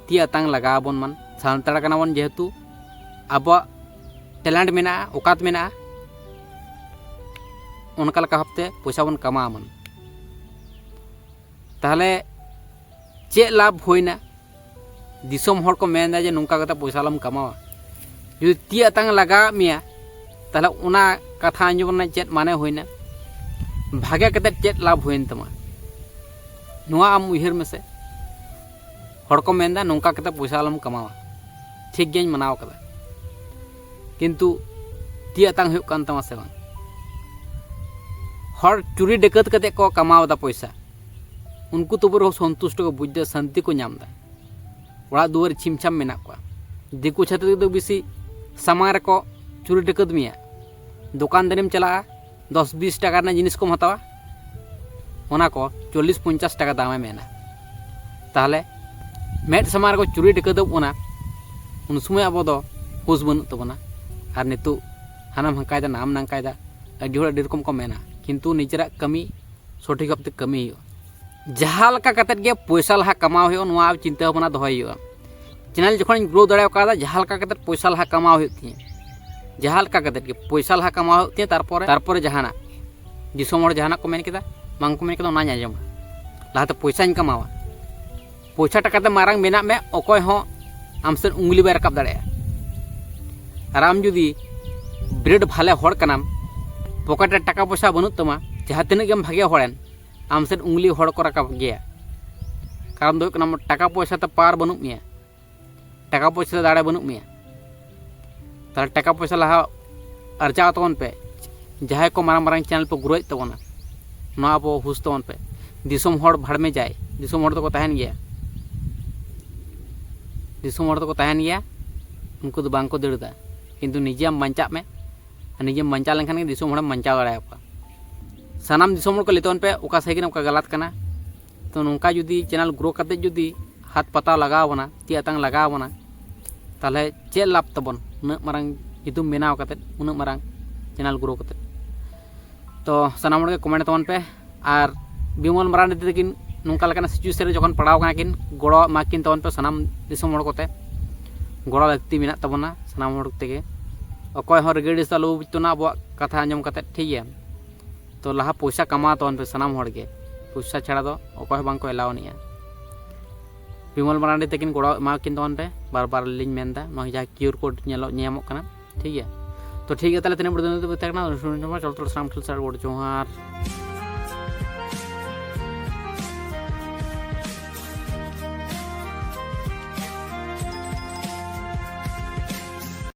ᱛᱤ ᱟᱛᱟᱝ ᱞᱟᱜᱟᱣ ᱟᱵᱚᱱ ᱢᱟᱱ᱾ ᱥᱟᱱᱛᱟᱲ ᱠᱟᱱᱟ ᱵᱚᱱ ᱡᱮᱦᱮᱛᱩ, ᱟᱵᱚᱣᱟᱜ ᱴᱮᱞᱮᱱᱴ ᱢᱮᱱᱟᱜᱼᱟ, ᱚᱠᱟᱛ ᱢᱮᱱᱟᱜᱼᱟ, ᱚᱱᱠᱟ ᱞᱮᱠᱟ ᱵᱷᱟᱵᱽᱛᱮ ᱯᱚᱭᱥᱟ ᱵᱚᱱ ᱠᱟᱢᱟᱣ ᱢᱟᱱ᱾ ᱛᱟᱦᱚᱞᱮ ᱪᱮᱫ ᱞᱟᱵᱷ ᱦᱩᱭᱱᱟ? ᱫᱤᱥᱚᱢ ᱦᱚᱲ ᱠᱚ ᱢᱮᱱᱫᱟ ᱡᱮ ᱱᱚᱝᱠᱟ ᱠᱟᱛᱮ ᱯᱚᱭᱥᱟ ᱟᱞᱚᱢ ᱠᱟᱢᱟᱣᱟ, ᱡᱩᱫᱤ ᱛᱤ ᱟᱛᱟᱝ ᱞᱟᱜᱟᱣᱟᱫ ᱢᱮᱭᱟ, ᱛᱟᱦᱞᱮ ᱚᱱᱟ ᱠᱟᱛᱷᱟ ᱟᱸᱡᱚᱢ ᱨᱮᱱᱟᱜ ᱪᱮᱫ ᱢᱟᱱᱮ ᱦᱩᱭᱱᱟ? ᱵᱷᱟᱜᱮ ᱠᱟᱛᱮ ᱪᱮᱫ ᱞᱟᱵᱷ ᱦᱩᱭᱮᱱ ᱛᱟᱢᱟ? ᱱᱚᱣᱟ ᱟᱢ ᱩᱭᱦᱟᱹᱨ ᱢᱮᱥᱮ᱾ ᱦᱚᱲ ᱠᱚ ᱢᱮᱱᱫᱟ ᱱᱚᱝᱠᱟ ᱠᱟᱛᱮ ᱯᱚᱭᱥᱟ ᱟᱞᱚᱢ ᱠᱟᱢᱟᱣᱟ᱾ ᱴᱷᱤᱠ ᱜᱮᱧ ᱢᱟᱱᱟᱣ ᱠᱟᱫᱟ, ᱠᱤᱱᱛᱩ ᱛᱤ ᱟᱛᱟᱝ ᱦᱩᱭᱩᱜ ᱠᱟᱱ ᱛᱟᱢᱟ ᱥᱮ ᱵᱟᱝ? ᱦᱚᱲ ᱪᱩᱨᱤ ᱰᱟᱹᱠᱟᱹᱛ ᱠᱟᱛᱮ ᱠᱚ ᱠᱟᱢᱟᱣ ᱮᱫᱟ ᱯᱚᱭᱥᱟ, ᱩᱱᱠᱩ ᱛᱚᱵᱩ ᱨᱮᱦᱚᱸ ᱥᱚᱱᱛᱩᱥᱴᱚ ᱠᱚ ᱵᱩᱡᱽ ᱮᱫᱟ, ᱥᱟᱱᱛᱤ ᱠᱚ ᱧᱟᱢ ᱮᱫᱟ᱾ ᱚᱲᱟᱜ ᱫᱩᱣᱟᱹᱨ ᱪᱷᱤᱢ ᱪᱷᱟᱢ ᱢᱮᱱᱟᱜ ᱠᱚᱣᱟ᱾ ᱫᱤᱠᱩ ᱪᱷᱟᱹᱛᱤᱠ ᱫᱚ ᱵᱮᱥᱤ ᱥᱟᱢᱟᱝ ᱨᱮᱠᱚ ᱪᱩᱨᱤ ᱰᱟᱹᱠᱟᱹᱛ ᱢᱮᱭᱟ᱾ ᱫᱚᱠᱟᱱ ᱫᱟᱹᱱᱤᱢ ᱪᱟᱞᱟᱜᱼᱟ, ᱫᱚᱥ ᱵᱤᱥ ᱴᱟᱠᱟ ᱨᱮᱱᱟᱜ ᱡᱤᱱᱤᱥ ᱠᱚᱢ ᱦᱟᱛᱟᱣᱟ, ᱚᱱᱟ ᱠᱚ ᱪᱚᱞᱞᱤᱥ ᱯᱚᱧᱪᱟᱥ ᱴᱟᱠᱟ ᱫᱟᱢᱮ ᱢᱮᱱᱟ᱾ ᱛᱟᱦᱚᱞᱮ ᱢᱮᱫ ᱥᱟᱢᱟᱝ ᱨᱮᱠᱚ ᱪᱩᱨᱤ ᱰᱟᱹᱠᱟᱹᱛᱚᱜ ᱵᱚᱱᱟ, ᱩᱱ ᱥᱚᱢᱚᱭ ᱟᱵᱚ ᱫᱚ ᱦᱩᱥ ᱵᱟᱹᱱᱩᱜ ᱛᱟᱵᱚᱱᱟ᱾ ᱟᱨ ᱱᱤᱛᱚᱜ ᱦᱟᱱᱟᱢ ᱦᱟᱸᱠᱟᱭᱮᱫᱟ, ᱱᱟᱢ ᱱᱟᱝᱠᱟᱭᱮᱫᱟ, ᱟᱹᱰᱤ ᱦᱚᱲ ᱟᱹᱰᱤ ᱨᱚᱠᱚᱢ ᱠᱚ ᱢᱮᱱᱟ, ᱠᱤᱱᱛᱩ ᱱᱤᱡᱮᱨᱟᱜ ᱠᱟᱹᱢᱤ ᱥᱚᱴᱷᱤᱠ ᱵᱷᱟᱵᱛᱮ ᱠᱟᱹᱢᱤ ᱦᱩᱭᱩᱜᱼᱟ᱾ ᱡᱟᱦᱟᱸ ᱞᱮᱠᱟ ᱠᱟᱛᱮᱫ ᱜᱮ ᱯᱚᱭᱥᱟ ᱞᱟᱦᱟ ᱠᱟᱢᱟᱣ ᱦᱩᱭᱩᱜᱼᱟ, ᱱᱚᱣᱟ ᱪᱤᱱᱛᱟᱹ ᱵᱷᱟᱵᱽᱱᱟ ᱫᱚᱦᱚᱭ ᱦᱩᱭᱩᱜᱼᱟ᱾ ᱪᱮᱱᱮᱞ ᱡᱚᱠᱷᱚᱱᱤᱧ ᱜᱨᱳ ᱫᱟᱲᱮ ᱠᱟᱣᱫᱟ, ᱡᱟᱦᱟᱸ ᱞᱮᱠᱟ ᱠᱟᱛᱮᱫ ᱯᱚᱭᱥᱟ ᱞᱟᱦᱟ ᱠᱟᱢᱟᱣ ᱦᱩᱭᱩᱜ ᱛᱤᱧᱟᱹ, ᱡᱟᱦᱟᱸ ᱞᱮᱠᱟ ᱠᱟᱛᱮᱫ ᱜᱮ ᱯᱚᱭᱥᱟ ᱞᱟᱦᱟ ᱠᱟᱢᱟᱣ ᱦᱩᱭᱩᱜ ᱛᱤᱧᱟᱹ, ᱛᱟᱨᱯᱚᱨᱮ ᱛᱟᱨᱯᱚᱨᱮ ᱡᱟᱦᱟᱱᱟᱜ᱾ ᱫᱤᱥᱚᱢ ᱦᱚᱲ ᱡᱟᱦᱟᱱᱟᱜ ᱠᱚ ᱢᱮᱱ ᱠᱮᱫᱟ, ᱵᱟᱝ ᱠᱚ ᱢᱮᱱ ᱠᱮᱫᱟ, ᱚᱱᱟᱧ ᱟᱸᱡᱚᱢᱟ᱾ ᱞᱟᱦᱟᱛᱮ ᱯᱚᱭᱥᱟᱧ ᱠᱟᱢᱟᱣᱟ, ᱯᱚᱭᱥᱟ ᱴᱟᱠᱟ ᱛᱮ ᱢᱟᱨᱟᱝ ᱵᱮᱱᱟᱜ ᱢᱮ, ᱚᱠᱚᱭ ᱦᱚᱸ ᱟᱢ ᱥᱮᱫ ᱩᱝᱞᱤ ᱵᱟᱭ ᱨᱟᱠᱟᱵ ᱫᱟᱲᱮᱭᱟᱜᱼᱟ᱾ ᱟᱨ ᱟᱢ ᱡᱩᱫᱤ ᱵᱤᱨᱟᱴ ᱵᱷᱟᱞᱮ ᱦᱚᱲ ᱠᱟᱱᱟᱢ, ᱯᱚᱠᱮᱴ ᱨᱮ ᱴᱟᱠᱟ ᱯᱚᱭᱥᱟ ᱵᱟᱹᱱᱩᱜ ᱛᱟᱢᱟ, ᱡᱟᱦᱟᱸ ᱛᱤᱱᱟᱹᱜ ᱜᱮᱢ ᱵᱷᱟᱜᱮ ᱦᱚᱲᱮᱱ, ᱟᱢ ᱥᱮᱫ ᱩᱝᱞᱤ ᱦᱚᱲ ᱠᱚ ᱨᱟᱠᱟᱵ ᱜᱮᱭᱟ᱾ ᱠᱟᱨᱚᱱ ᱫᱚ ᱦᱩᱭᱩᱜ ᱠᱟᱱᱟ, ᱴᱟᱠᱟ ᱯᱚᱭᱥᱟ ᱛᱮ ᱯᱟᱣᱟᱨ ᱵᱟᱹᱱᱩᱜ ᱢᱮᱭᱟ, ᱴᱟᱠᱟ ᱯᱚᱭᱥᱟ ᱛᱮ ᱫᱟᱲᱮ ᱵᱟᱹᱱᱩᱜ ᱢᱮᱭᱟ᱾ ᱛᱟᱦᱚᱞᱮ ᱴᱟᱠᱟ ᱯᱚᱭᱥᱟ ᱞᱟᱦᱟ ᱟᱨᱡᱟᱣ ᱛᱟᱵᱚᱱ ᱯᱮ᱾ ᱡᱟᱦᱟᱸᱭ ᱠᱚ ᱢᱟᱨᱟᱝ ᱢᱟᱨᱟᱝ ᱪᱮᱱᱮᱞ ᱯᱮ ᱜᱨᱳᱭᱮᱫ ᱛᱟᱵᱚᱱᱟ, ᱱᱚᱣᱟ ᱟᱵᱚ ᱦᱩᱥ ᱛᱟᱵᱚᱱ ᱯᱮ᱾ ᱫᱤᱥᱚᱢ ᱦᱚᱲ ᱵᱷᱟᱲᱢᱮ ᱡᱟᱭ, ᱫᱤᱥᱚᱢ ᱦᱚᱲ ᱫᱚᱠᱚ ᱛᱟᱦᱮᱱ ᱜᱮᱭᱟ, ᱫᱤᱥᱚᱢ ᱦᱚᱲ ᱫᱚᱠᱚ ᱛᱟᱦᱮᱱ ᱜᱮᱭᱟ, ᱩᱱᱠᱩ ᱫᱚ ᱵᱟᱝ ᱠᱚ ᱫᱟᱹᱲ ᱮᱫᱟ᱾ ᱠᱤᱱᱛᱩ ᱱᱤᱡᱮ ᱟᱢ ᱵᱟᱧᱪᱟᱜ ᱢᱮ, ᱟᱨ ᱱᱤᱡᱮᱢ ᱵᱟᱧᱪᱟᱣ ᱞᱮᱱᱠᱷᱟᱱ ᱜᱮ ᱫᱤᱥᱚᱢ ᱦᱚᱲᱮᱢ ᱵᱟᱧᱪᱟᱣ ᱫᱟᱲᱮᱭᱟᱠᱚᱣᱟ᱾ ᱥᱟᱱᱟᱢ ᱫᱤᱥᱚᱢ ᱦᱚᱲ ᱠᱚ ᱞᱟᱹᱭ ᱛᱟᱵᱚᱱ ᱯᱮ, ᱚᱠᱟ ᱥᱟᱹᱦᱤ ᱠᱟᱱᱟ, ᱚᱠᱟ ᱜᱟᱞᱟᱛ ᱠᱟᱱᱟ᱾ ᱛᱚ ᱱᱚᱝᱠᱟ ᱡᱩᱫᱤ ᱪᱮᱱᱮᱞ ᱜᱨᱳ ᱠᱟᱛᱮ ᱡᱩᱫᱤ ᱦᱟᱛ ᱯᱟᱛᱟ ᱞᱟᱜᱟᱣ ᱵᱚᱱᱟ, ᱛᱤ ᱟᱛᱟᱝ ᱞᱟᱜᱟᱣ ᱵᱚᱱᱟ, ᱛᱟᱦᱚᱞᱮ ᱪᱮᱫ ᱞᱟᱵᱷ ᱛᱟᱵᱚᱱ ᱩᱱᱟᱹᱜ ᱢᱟᱨᱟᱝ ᱧᱩᱛᱩᱢ ᱵᱮᱱᱟᱣ ᱠᱟᱛᱮ, ᱩᱱᱟᱹᱜ ᱢᱟᱨᱟᱝ ᱪᱮᱱᱮᱞ ᱜᱨᱳ ᱠᱟᱛᱮ? ᱛᱚ ᱥᱟᱱᱟᱢ ᱦᱚᱲ ᱜᱮ ᱠᱚᱢᱮᱱᱴ ᱛᱟᱵᱚᱱ ᱯᱮ᱾ ᱟᱨ ᱵᱤᱢᱚᱞ ᱢᱟᱨᱟᱱᱰᱤ ᱛᱟᱹᱠᱤᱱ ᱱᱚᱝᱠᱟ ᱞᱮᱠᱟᱱᱟᱜ ᱥᱤᱪᱩᱭᱮᱥᱚᱱ ᱨᱮ ᱡᱚᱠᱷᱚᱱ ᱯᱟᱲᱟᱣ ᱠᱟᱱᱟ ᱠᱤᱱ, ᱜᱚᱲᱚ ᱮᱢᱟ ᱠᱤᱱ ᱛᱟᱵᱚᱱ ᱯᱮ ᱥᱟᱱᱟᱢ ᱫᱤᱥᱚᱢ ᱦᱚᱲ ᱠᱚᱛᱮ᱾ ᱜᱚᱲᱚ ᱞᱟᱹᱠᱛᱤ ᱢᱮᱱᱟᱜ ᱛᱟᱵᱚᱱᱟ ᱥᱟᱱᱟᱢ ᱦᱚᱲ ᱛᱮᱜᱮ᱾ ᱚᱠᱚᱭ ᱦᱚᱸ ᱨᱟᱹᱜᱤ ᱟᱹᱲᱤᱥ ᱫᱚ ᱟᱞᱚ ᱵᱩᱡᱽ ᱛᱟᱵᱚᱱᱟ ᱟᱵᱚᱣᱟᱜ ᱠᱟᱛᱷᱟ ᱟᱸᱡᱚᱢ ᱠᱟᱛᱮ, ᱴᱷᱤᱠ ᱜᱮᱭᱟ? ᱛᱚ ᱞᱟᱦᱟ ᱯᱚᱭᱥᱟ ᱠᱟᱢᱟᱣ ᱛᱟᱵᱚᱱ ᱯᱮ ᱥᱟᱱᱟᱢ ᱦᱚᱲ ᱜᱮ, ᱯᱚᱭᱥᱟ ᱪᱷᱟᱲᱟ ᱫᱚ ᱚᱠᱚᱭ ᱦᱚᱸ ᱵᱟᱝ ᱠᱚ ᱮᱞᱟᱣ ᱟᱹᱱᱤᱡᱼᱟ᱾ ᱵᱤᱢᱚᱞ ᱢᱟᱨᱟᱱᱰᱤ ᱛᱟᱹᱠᱤᱱ ᱜᱚᱲᱚ ᱮᱢᱟ ᱠᱤᱱ ᱛᱟᱵᱚᱱ ᱯᱮ, ᱵᱟᱨ ᱵᱟᱨ ᱞᱤᱧ ᱢᱮᱱᱫᱟ, ᱱᱚᱣᱟ ᱡᱟᱦᱟᱸ ᱠᱤᱭᱩ ᱟᱨ ᱠᱳᱰ ᱧᱮᱞᱚᱜ ᱧᱮᱧᱟᱢᱚᱜ ᱠᱟᱱᱟ, ᱴᱷᱤᱠ ᱜᱮᱭᱟ᱾ ᱛᱚ ᱴᱷᱤᱠ ᱜᱮᱭᱟ, ᱛᱟᱦᱚᱞᱮ ᱛᱤᱱᱟᱹᱜ ᱵᱚᱲ ᱫᱚ ᱛᱟᱦᱮᱸ ᱠᱟᱱᱟ, ᱪᱚᱞ ᱪᱚᱞ ᱥᱟᱱᱟᱢ ᱴᱷᱮᱱ ᱥᱟᱨ ᱜᱚᱲ ᱡᱚᱦᱟᱨ᱾